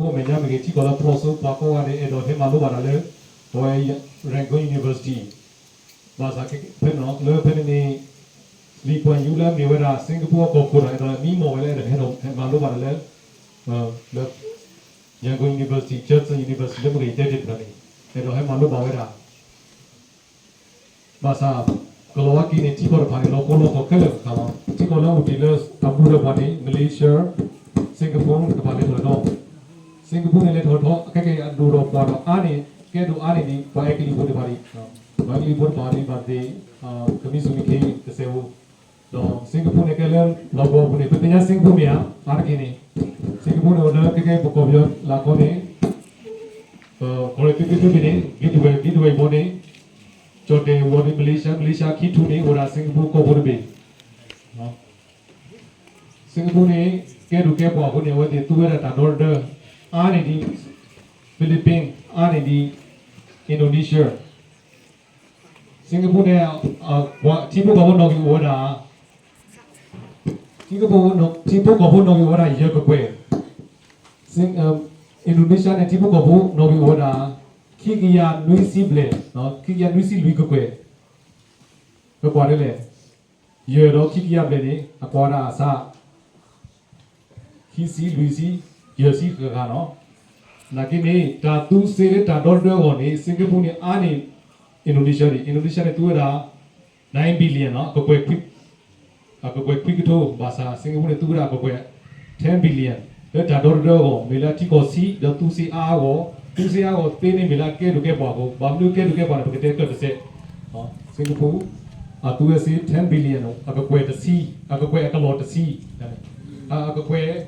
အိၣ်မဲာ်ညါမ့ၢ်ဂ့ၤ ထံကီၢ်လၢဖျိးစိပှၤကိးဂၤဒဲး အဲၣ်ဒိးဟဲမၤလိဘၣ်တၢ်လၢ ပဝဲ Rangoon University ဘၣ်ဆၣ်ဖဲန့ၣ်လၢဖဲန့ၣ်န့ၣ် လံာ်ကွၢ်ယူၤလၢမ့ၢ်ဝဲဒၣ် စ့ကပူၤအကီၢ်ခိၣ်ဒီး အဲၣ်ဒိးမံမီၢ်ဝဲလၢအဲၣ်ဒိးဟဲမၤလိဘၣ်တၢ်လၢ လၢ Yangon University, Judson University လၢမ့ၢ်ဂ့ၤတဲတ့ၢ်တဖျၢၣ်န့ၣ် အဲၣ်ဒိးဟဲမၤလိဘၣ်ဝဲဒၣ် ဘၣ်ဆၣ် ကလီၤဝါက့ၤန့ၣ် ထံကီၢ်တဖၣ်န့ၣ် လီၤကိလီၤကီခဲလၢာ်တခါလီၤ. ထံကီၢ်လၢအအိၣ်တ့ၢ်လၢအဘူးဒီးပှၤန့ၣ် Malaysia, Singapore တဖၣ်လဲၤထီၣ်ဒီး Singapore န့ၣ်လဲၤထီၣ်ထီ ခဲကဲအဒိၣ်ဒီးပှၤဒီးအါန့ၢ် ကဲဒိၣ်အါန့ၢ်န့ၣ် ပှၤအဲကလံးဖိတဖၣ်န့ၣ် ပှၤအဲကလံးဖိတဖၣ်န့ၣ် ဘၣ်သ့ၣ် ကမံးစူၣ်မံးခ့တစဲးဖိ ဒီး Singapore န့ၣ်ကဲလၢ လီၢ်ကဝီၤပူၤန့ၣ် ပသ့ၣ်ညါ Singapore မ့ၢ်ဧါ အါတက့ၢ်န့ၣ် Singapore န့ၣ်အိၣ်လၢကဲကဲပကီၢ်ပယီၤလၢအကီၢ်န့ၣ် ကီၢ်ရ့ၣ်သုးသုးသုးဘ့ၣ်န့ၣ် ဂ့ၤတဝဲၢ်ဂ့ၤတဝဲၢ်အံၤဘီန့ၣ် ကၠီၣ်တဲၣ်ဝီၤန့ၣ် Malaysia, Malaysia ခံထူၣ်န့ၣ် အိၣ်ဝဲဒၣ် Singapore ကီၢ်ဖိတဘ့ၣ် Singapore န့ၣ် ကဲဒိၣ်ကဲပှၢ်အဃိန့ၣ် အဝဲသ့ၣ်သူဝဲဒၣ်တၢ်ဒီတဒၢ အါန့ၢ်ဒံး Philippines, အါန့ၢ်ဒံး Indonesia, Singapore န့ၣ် ထံဖိကီၢ်ဖိနီၣ်ဂံၢ်အိၣ်ဝဲဒၣ် ထံဖိကီၢ်ဖိနီၣ်ဂံၢ်အိၣ်ဝဲဒၣ်ယဲၢ်ကကွဲၢ်, Indonesia န့ၣ် ထံဖိကီၢ်ဖိနီၣ်ဂံၢ်အိၣ်ဝဲဒၣ် ခံကယၤနွံဆံဘျဲၣ်, ခံကယၤနွံဆံလွံၢ်ကကွဲၢ်, ပကွၢ်ဒ်လဲၣ်, ယဲၢ်ဒီးခံကယၤဘျဲၣ်န့ၣ် အကွၢ်ဒၣ်အစး ခံဆံလွံၢ်ဆံ ယဲၢ်ဆံဃၣ်ဃၣ်နီၤ, နာ်က့န့ၣ် တၢ်သူစ့လၢတၢ်ဒီတဒၢအဂီၢ်န့ၣ် Singapore န့ၣ်အါန့ၢ် Indonesia န့ၣ်, Indonesia န့ၣ်သူဝဲဒၣ် nine billion နီၤ, အကကွဲၢ်ခွံကထိ, ဘၣ်ဆၣ် Singapore န့ၣ်သူဝဲဒၣ်အကကွဲၢ် ten billion လၢတၢ်ဒီတဒၢအဂီၢ် မ့ၢ်လၢအထံကီၢ်ဆံး ဒီးသူစ့အါအဂီၢ်, သူစ့အါအဂီၢ်သ့န့ၣ်မ့ၢ်လၢအကဲဒိၣ်ကဲပှၢ်အဃိ, ဘၣ်မနုၤကဲဒိၣ်ကဲပှၢ်န့ၣ် ပကတဲကၢၢ်တစဲး, Singapore အသူဝဲစ့ ten billion အကကွဲၢ်တဆံ, အကကွဲၢ်အကလီၢ်တဆံ, အကကွဲၢ်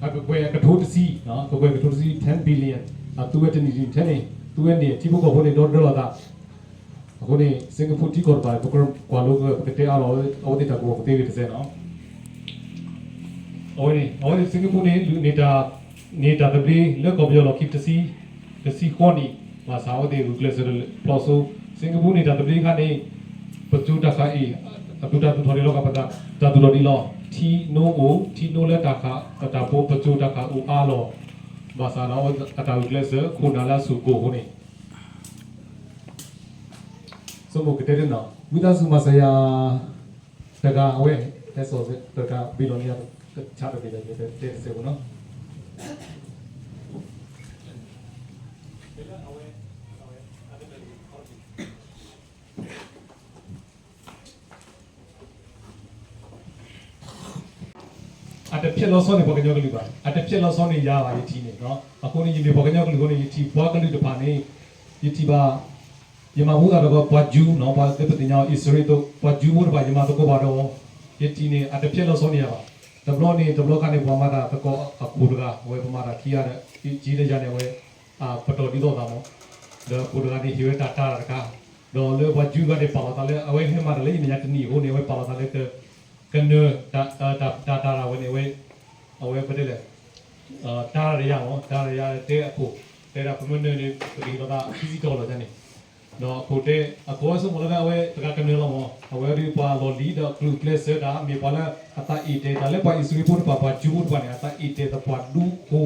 အကကွဲၢ်အကထိတဆံ, အကကွဲၢ်အကထိတဆံ ten billion အသူဝဲတနံၣ်တနံၣ်ထဲန့ၣ် သူဝဲန့ၣ် ထံဖိကီၢ်ဖိန့ၣ်ဒီတဒၢလီၤသး, အဃိန့ၣ် Singapore ထံကီၢ်တဖၣ် ပကကွၢ်လိက ပကတဲအါလီၤ အဝဲသ့ၣ်တၢ်ကူၣ်ဘၣ်ကူၣ်သ့ဂ့ၤတစဲးနီၤ အဝဲန့ၣ် အဝဲသ့ၣ် Singapore န့ၣ် န့ၢ်တၢ်သဘျ့လၢကီၢ်ပယီၤလီၢ်ခံတဆံ, တဆံဃိးနံၣ်, ဘၣ်ဆၣ်အဝဲသ့ၣ်ဂုာ်ကျဲးစၢးဖျိးစိ, Singapore န့ၣ်တၢ်သဘျ့တခါန့ၣ် ပစိၤတၢ်ဃၣ်အံၤ အသုးတၢ်သူၣ်ထီၣ်ဒံးလီၤ ကပတၢ်သူၣ်ထီၣ်ဒံးလီၤ, ထံနိအိၣ် ထံနိလၢတၢ်ဃၣ် တၢ်ဖိပစိၤတၢ်ဃၣ်အိၣ်အါလီၤ, ဘၣ်ဆၣ်ဒီးအတၢ်ဂုာ်ကျဲးစၢး ခိၣ်နၢ်လၢအစိၢ်ကီၢ်အဃိန့ၣ် ဆိကမိၣ်ကတဲတနီၤ ဝံသးစူၤမၤစၢၤယၤ တဂၤအဝဲ ဟဲစိာ်တဂၤဘ့ၣ်လီၤန့ၣ် ဆၣ်တဘ့ၣ်လီၤ ယတဲတစဲးဖိနီၤ အတဖျဲးလီၤဆီန့ၢ်ပှၤကညီကလုာ်ဘၣ်, အတဖျဲးလီၤဆီန့ၢ်ယၤဘၣ် ယထံၣ်န့ၣ်, အဃိန့ၣ် ယမ့ၢ်ပှၤကညီကလုာ်အဃိန့ၣ် ယထံၣ်ပှၤကလုာ်တဖၣ်န့ၣ် ယထံၣ်ဘၣ်, ယမၤဘူသးဒီးပှၤ Jew နီၤ, ပှၤလၢပသ့ၣ်ညါအံၣ်စရ့လးသိး ပှၤ Jew ဖိတဖၣ် ယမၤသကိးဘၣ်ဒီး ယထံၣ်န့ၣ် အတဖျဲးလီၤဆီန့ၢ်ယၤဘၣ်. တဘျီန့ၣ် တဘျီခါန့ၣ် ပှၤမၤတၢ်သကိးအခိၣ်တဂၤ အဝဲပမၤတၢ်ခံဂၤဒီး ယဲဒၣ်ယၤန့ၣ် အဝဲ ပတီၢ်ဒ်သိးသးမး, ဒီးအခိၣ်တဂၤန့ၣ် ဟ့ၣ်ဝဲတၢ်တာ်တၢ်တခါ, ဒီးလၢပှၤ Jew တဂၤန့ၣ် ပာ်လီၤသးလၢ အဝဲဟဲမၤတၢ်လၢယမဲာ်ညါတနံၣ်အဃိန့ၣ် အဝဲပာ်လီၤသးလၢ ကနၢၤ တၢ်တာ်တၢ်ဝဲန့ၣ် အဝဲ အဝဲပတဲလဲၣ် တာရယမး, တာရယတဲအခိၣ်, တဲဒၣ်ပမ့ၢ်နၢၤန့ၣ် ပကဟ့ၣ်လီၤသးခံဆံတီၤလီၤန့ၣ်, ဒီးအခိၣ်တဲ, အခိၣ်ဝဲဆိကမိၣ်လၢအဝဲတဂၤကနၢၤလီၤမး, အဝဲဒၣ်ပှၤလီၢ်လံၤဒီးကျိၣ်ကျဲစၢၤတၢ် မ့ၢ်ပှၤလၢအသးအ့ၣ်တဲာ်တၢ်လၢပှၤအံၣ်စရ့လးဖိတဖၣ် ပှၤ Jew ဖိတဖၣ်န့ၣ် အသးအ့ၣ်တဲာ်သပှၢ်ဒူဖိ,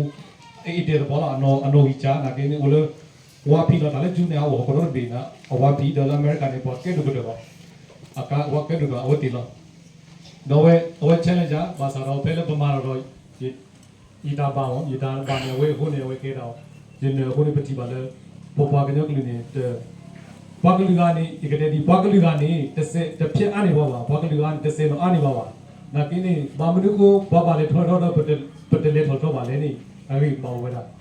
အ့ၣ်တဲာ်သပှၢ်လီၤ အနီၢ်ဂံၢ်စၢ် နာ်က့န့ၣ် အိၣ်လၢ ဝါဖံးလီၤတၢ်လၢ Jew န့ၣ် အအိၣ်ဟီၣ်ခိၣ်ဒီတဘ့ၣ်န့ၣ် အဝါဖံးဒီးလၢအမဲရကၤန့ၣ် ပှၤကဲဒိၣ်ကတၢၢ်လီၤ, အကါပှၤကဲဒိၣ်ကတၢၢ် အဝဲသ့ၣ်လီၤ. ဒီးအဝဲ အဝဲ challenge ယၤ ဘၣ်ဆၣ်ဒီးဖဲလၢပမၤတၢ်ဒီး ယတၢ်ဘၣ်မး ယတၢ်ဘၣ်န့ၣ် အဝဲအဃိန့ၣ် အဝဲကဲဒၣ် ယနၢၤအဃိန့ၣ် ပထံၣ်ဘၣ်လၢ ပပှၤကညီကလုာ်န့ၣ် ပှၤကလုာ်ဂၤန့ၣ် ယကတဲဒ် ပှၤကလုာ်ဂၤန့ၣ် တစဲးတဖျဲးအါန့ၢ်ပှၤဘၣ်, ပှၤကလုာ်ဂၤန့ၣ် တစဲးနီၤအါန့ၢ်ပှၤဘၣ်. နာ်က့န့ၣ် ဘၣ်မနုၤအဃိ ပှၤဘၣ်လဲၤထီၣ်ထီၣ်ဒီး ပတလဲၤထီၣ်ထီၣ်ဘၣ်လဲၣ်န့ၣ် အဂ့ၢ်ဘၣ်အိၣ်ဝဲဒၣ်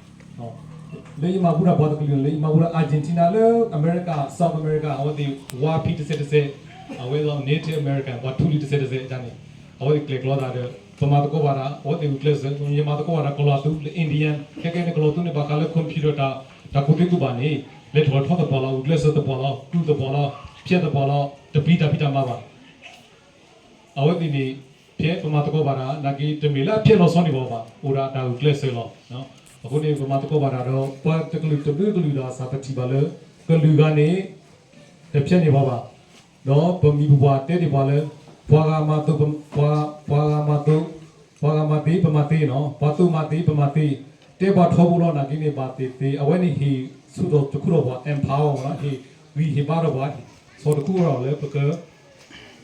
လၢယမၤဘူၣ်တၢ်ပှၤတကလုာ်န့ၣ် လၢယမၤဘူၣ်တၢ် Argentina လၢ America, South America အဝဲသ့ၣ် ဝါဖံးတစဲးတစဲး, အဝဲသ့ၣ် Native American ပှၤထူလံၤတစဲးတစဲးန့ၣ် အဝဲသ့ၣ်ကျဲၤကျီသးဒီး ပမၤသကိးဘၣ်တၢ် အဝဲသ့ၣ်ဂုာ်ကျဲးစၢး, ယမၤသကိးဘၣ်တၢ် ကီၢ်လီၤသူလၢ Indian ခဲကဲန့ၣ် ကီၢ်လီၤသူန့ၣ် ဘၣ်ဃးလၢ computer တၢ်ကူၣ်သ့ကူၣ်ဘၣ်န့ၣ် လဲၤထီၣ်ထီၣ်သပှၢ်လီၤ, ဂုာ်ကျဲးစၢးသပှၢ်လီၤ, ကူၣ်သပှၢ်လီၤ, ဖျဲးသပှၢ်လီၤ, တပျံၤတၢ်ဖံးတၢ်မၤဘၣ် အဝဲသ့ၣ်န့ၣ် ဖဲပမၤသကိးဘၣ်တၢ် နာ်က့တမ့ၢ်လၢအဖျဲးလီၤဆီန့ၢ်ပှၤဘၣ်, အိၣ်ဒၣ်တၢ်ဂုာ်ကျဲးစၢးလီၤ. အဃိန့ၣ် ပမၤသကိးဘၣ်တၢ်ဒီး ပှၤတကလုာ်တဘျုးကလုာ်ဒီး အစးပထံၣ်ဘၣ်လၢ ကလုာ်ဂၤန့ၣ် တဖျဲးန့ၢ်ပှၤဘၣ်, ဒီးပမိၢ်ပပၢ်တဲဒံးပှၤလၢ ပှၤဂၤမၤသိး, ပှၤဂၤမၤသိး ပှၤဂၤမၤသ့ ပမၤသ့နီၤ, ပှၤသိၣ်မၤသ့ ပမၤသ့, တဲပှၤထီဘိလီၤ. နာ်က့န့ၣ် ဘၣ်သ့ၣ်သ့ၣ် အဝဲန့ၣ်ဟ့ၣ်ဆူၣ်ထီၣ်တခူၣ်ထီၣ်ပှၤ empower နီၤ, ဟ့ၣ်ဂံၢ်ဟ့ၣ်ဘါထီၣ်ပှၤ, ဆီၣ်တခူၣ်ထီၣ်လၢပက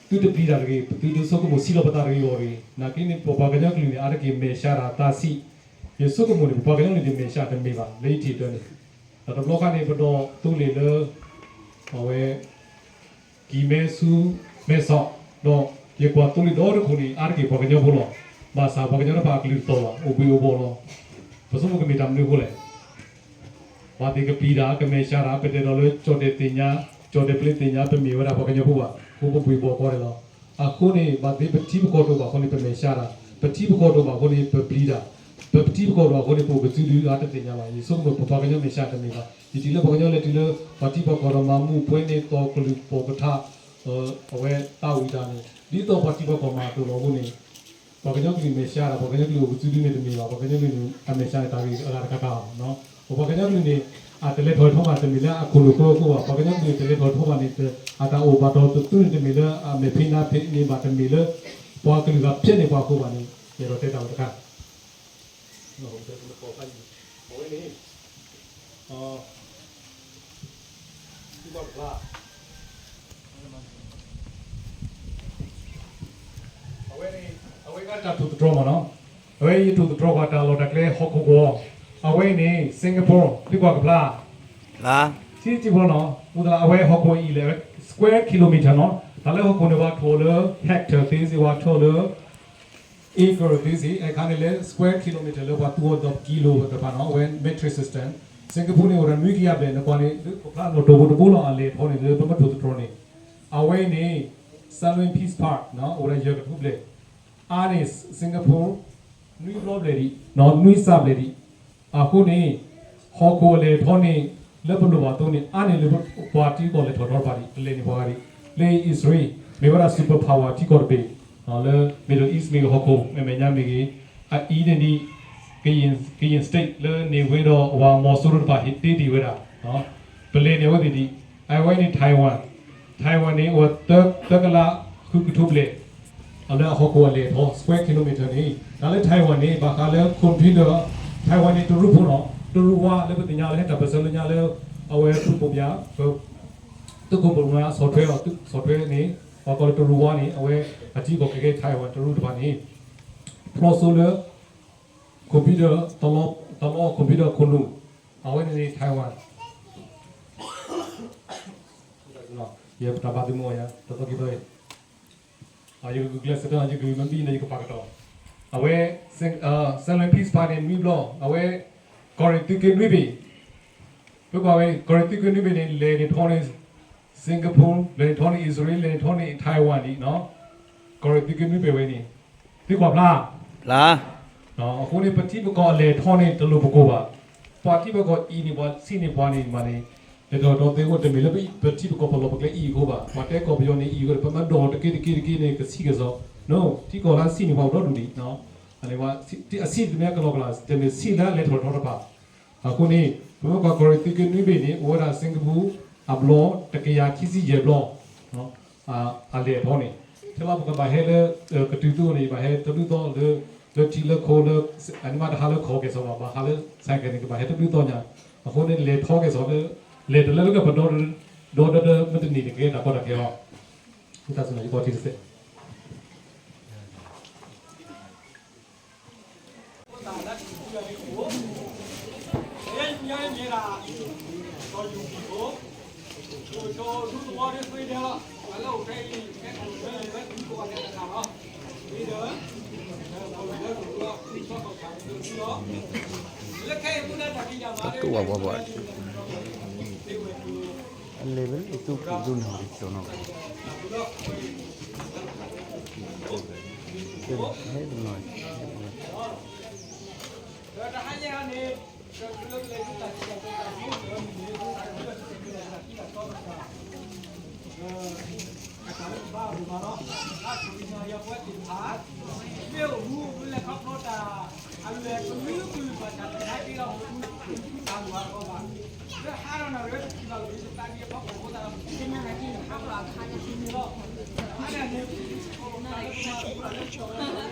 သုတပျံၤတၢ်တဂ့ၤ, ပသုတဆိကမိၣ်ဆံးလီၤပသးတဂ့ၤအဂီၢ်တဂ့ၤ. နာ်က့န့ၣ် ပပှၤကညီကလုာ်န့ၣ် အါတက့ၢ်မဲာ်ဆှးတၢ်သးဆံး, ယဆိကမိၣ်န့ၣ် ပပှၤကညီကလုာ်န့ၣ် မဲာ်ဆှးတမ့ၢ်ဘၣ် လၢယထံၣ်အတၢ်န့ၣ်, ဒီးတဘျီခါန့ၣ် ပဒီၣ်သိလ့ၣ်လၢ အဝဲ ကံၢ်မဲဆူမဲဆီး, ဒီးယကွၢ်သိလ့ၣ်ဒီတခိၣ်န့ၣ် အါတက့ၢ်ပှၤကညီဖိလီၤ. ဘၣ်ဆၣ်ပှၤကညီတဖၣ်အကလုၢ်တတီၤဘၣ် အိၣ်ဘှံးအိၣ်ဘှီၣ်လီၤ. ပဆိကမိၣ်ကမ့ၢ်တၢ်မနုၤအဃိလဲၣ်. ဘၣ်သ့ၣ်ကပျံၤတၢ် ကမဲာ်ဆှးတၢ် ပတဲဒီးလၢကၠီၣ်တဲၣ်သ့ၣ်ညါ, ကၠီၣ်တဲၣ်ပျ့ၤသ့ၣ်ညါ ပမ့ၢ်ဝဲဒၣ်ပှၤကညီဖိဘၣ်, အဃိပဘှံးဘှီၣ်ကီးန့ၣ်လီၤ. အဃိန့ၣ် ဘၣ်သ့ၣ်ပထံပကီၢ်တအိၣ်ဘၣ်အဃိန့ၣ် ပမဲာ်ဆှးတၢ်, ပထံပကီၢ်တအိၣ်ဘၣ်အဃိန့ၣ် ပပျံၤတၢ်, ပပထံပကီၢ်တအိၣ်ဘၣ်အဃိန့ၣ် ပအိၣ်ကစုဒုဧါ တသ့ၣ်ညါဘၣ်. ယဆိကမိၣ်ပပှၤကညီမဲာ်ဆှးတမ့ၢ်ဘၣ်. ယထံၣ်လၢပှၤကညီလဲၤတုၤလၢ ပှၤထံပှၤကီၢ်ဒီးမၤမူးပှဲၤန့ၢ်သီၣ်ကလုာ်ပိာ်ကထါ အဝဲသးဝံၣ်တၢ်န့ၣ် ဒ်သိးပှၤထံပှၤကီၢ်မၤအသိးလီၤအဃိန့ၣ် ပှၤကညီကလုာ်မဲာ်ဆှးဒီး ပှၤကညီကလုာ်အိၣ်ကစုဒုန့ၣ်တမ့ၢ်ဘၣ်. ပှၤကညီကလုာ်န့ၣ် အမဲာ်ဆှးန့ၣ်တၢ်ဂ့ၢ်အဂၤတခါခါလီၤ. ပပှၤကညီကလုာ်န့ၣ် အတလဲၤထီၣ်ထီဘၣ်တမ့ၢ်လၢအခိၣ်လိာ်ဃၢအဃိဘၣ်. ပှၤကညီကလုာ်တလဲၤထီၣ်ထီဘၣ်န့ၣ် အတၢ်အိၣ်ဘၣ်တၢ်သူန့ၣ်တမ့ၢ်လၢအမဲာ်ဖံးနါဖံးန့ၣ်ဘၣ် တမ့ၢ်လၢ ပှၤကလုာ်ဂၤဖျဲးန့ၢ်ပှၤအဃိဘၣ်န့ၣ် ယအဲၣ်ဒိးတဲတၢ်ဝဲတခါ အဝဲန့ၣ် သုကဖျါ အဝဲန့ၣ် အဝဲကတၢ်ထူၣ်သတြီၤမးနီၤ, အဝဲယထူၣ်သတြီၤပှၤတၢ်လီၢ်တၢ်ကျဲဟီၣ်ခိၣ်ကဝီၤ, အဝဲအံၤန့ၣ် Singapore သုကွၢ်ကဖျါ ထံထံဖိနီၤ, မူသလၢအဝဲဟီၣ်ခိၣ်အံၤလဲၣ် square kilometer နီၤ, တၢ်လၢဟီၣ်ခိၣ်န့ၣ် ပှၤထိၣ်လၢ hectare သ့စ့ၢ် ပှၤထိၣ်လၢ acre သ့စ့ၢ်, အခါန့ၣ်လၢ square kilometer လၢပှၤသူအီၤဒီး ကံလိတဖၣ်နီၤ, အဝဲ metric system, Singapore န့ၣ် အိၣ်ဒီးနွံကယၤဘျဲၣ် နကွၢ်န့ၣ် လၢပဖျါလီၤတိၢ်ဖိတဘိလီၤ အလဲၤထီၣ်န့ၣ် လၢပမ့ၢ်ထူၣ်သတြီၤန့ၣ်, အဝဲအံၤန့ၣ် Salween Peace Park နီၤ, အိၣ်ဝဲဒၣ်ယဲၢ်ကထိဘျဲၣ်, အါန့ၢ် Singapore နွံဘျီဘျဲၣ်ဒံး, နွံစးဘျဲၣ်ဒံး, အဃိန့ၣ် ဟီၣ်ခိၣ်အလဲၤထီၣ်န့ၣ် လၢပလိၣ်ဘၣ်အသိးန့ၣ် အါန့ၢ်လၢပှၤထံကီၢ်လဲၤထီၣ်ထီတဖၣ်ဒံး, ပလဲၤန့ၢ်ပှၤဂၤဒံး, လၢအံၣ်စရ့လး မ့ၢ်ဝဲဒၣ် superpower ထံကီၢ်တဘ့ၣ်, လၢ Middle East မ့ၢ်ဂ့ၤ ဟီၣ်ခိၣ်မဲာ်ညါမ့ၢ်ဂ့ၤ, အအံၤန့ၣ်ဒံး Karen State လၢ Nauvoo ဒီးဝၤမီၤစိရိၤတဖၣ်ဟ့ၣ်တ့တ့ၢ်ဝဲဒၣ်, ပလဲၤန့ၢ်အဝဲသ့ၣ်ဒံး, အဝဲန့ၣ် Taiwan, Taiwan န့ၣ် အိၣ်သၢကလးဃုကထိဘျဲၣ် လၢအဟီၣ်ခိၣ်အလဲၤထီၣ် square kilometer န့ၣ်, တၢ်လၢ Taiwan န့ၣ် ဘၣ်ဃးလၢ computer, Taiwan န့ၣ် တရူးဖိနီၤ, တရူးဝါလၢပသ့ၣ်ညါလၢဟဲတၢ်ပၢၢ်ဆၢလၢညါလၢ အဝဲသုးခိၣ်ပယီၤ, သုးခိၣ်ပယီၤ software အီၤ software န့ၣ် ပှၤကိးလၢတရူးဝါန့ၣ် အဝဲအထံကီၢ်ကဲကဲ Taiwan တရူးတဖၣ်န့ၣ် ဖျီစိလၢ computer တလီ computer ခိၣ်နူာ်, အဝဲန့ၣ်န့ၣ် Taiwan ယတၢ်ဘၣ်သုမ့ၢ်ယၤ တသီက့ၤသီအံၤ, ယကဂုာ်ကျဲးစၢးတၢ် ယကဂုာ်မ့ၢ်ဘံၣ်န့ၣ် ယကပာ်ကတီၢ်, အဝဲ Salween Peace Park န့ၣ် နွံဘျီ, အဝဲ ကီၢ်ရ့ၣ်သုးက့နွံဘ့ၣ်, ပကွၢ်ဝဲ ကီၢ်ရ့ၣ်သုးက့နွံဘ့ၣ်န့ၣ် လဲၤန့ၣ်ထီန့ၣ် Singapore, လဲၤန့ၣ်ထီန့ၣ် အံၣ်စရ့လး, လဲၤန့ၣ်ထီန့ၣ် Taiwan ဒံး, ကီၢ်ရ့ၣ်သုးက့နွံဘ့ၣ်ဝဲန့ၣ်, သုကွၢ်ဖျါ အဃိန့ၣ် ပထံပကီၢ်အလဲၤထီန့ၣ် တလိၣ်ပကိၢ်ဘၣ်, ပှၤထံပကီၢ်အံၤန့ၣ် ပှၤဆံးန့ၢ်ပှၤန့ၣ်မးန့ၣ်, လဲၤထီၣ်ဒီးသ့အိၣ်တမ့ၢ်လၢပထံပကီၢ်ပလီၢ်ပကျဲအံၤအဃိဘၣ်, ပှၤတဲကီၢ်ပယီၤန့ၣ်အံၤအဃိဒီး ပမ့ၢ်ဒိၣ်တက့ၢ်တက့ၢ်တက့ၢ်န့ၣ် ကဆံးကစီး, ထံကီၢ်လၢဆံးန့ၢ်ပှၤအိၣ်ဒီဒူၣ်ဒံး, အဆံးတမ့ၢ်ကလီကလီ, တမ့ၢ်ဆံးလၢအလဲၤထီၣ်ထီတဖၣ်, အဃိန့ၣ် ပမ့ၢ်ကွၢ်ကီၢ်ရ့ၣ်သုးက့နွံဘ့ၣ်န့ၣ် အိၣ်ဝဲဒၣ် Singapore အဘျီ တကယၤခံဆံယဲၢ်ဘျီ အလဲၤအထီန့ၣ်, ထဲလၢပကဘၣ်ဟဲလၢ ကတုၤသုအိၣ်န့ၣ် ယဘၣ်ဟဲတဘျုးသီလၢ လၢထံလၢခိလၢ အန့ၣ်မးတဟးလၢခီၣ်ကဲၣ်ဆိးဘၣ်, ဘၣ်ဟးလၢ ဆိုင်ကယ် န့ၣ် ကဘၣ်ဟဲတဘျုးသီညါ, အဃိန့ၣ် လဲၤထီကဲၣ်ဆိးလၢ လဲၤတလၢလၢကပဒီ ဒီဒီဒီမ့ၢ်တန့ၢ်န့ၣ် ကကဲတၢ်ကီတၢ်ခဲလီၤ, တၢ်စူၢ်နာ်ယကီၢ်ထံတစဲး တတူၢ်ဘၣ်ဘၣ်ဘၣ်, အလဲၤဝဲလၢသူၣ်ဖှံဒိၣ်န့ၣ် ဟဲတနီၤ, ဟဲတနီၤ,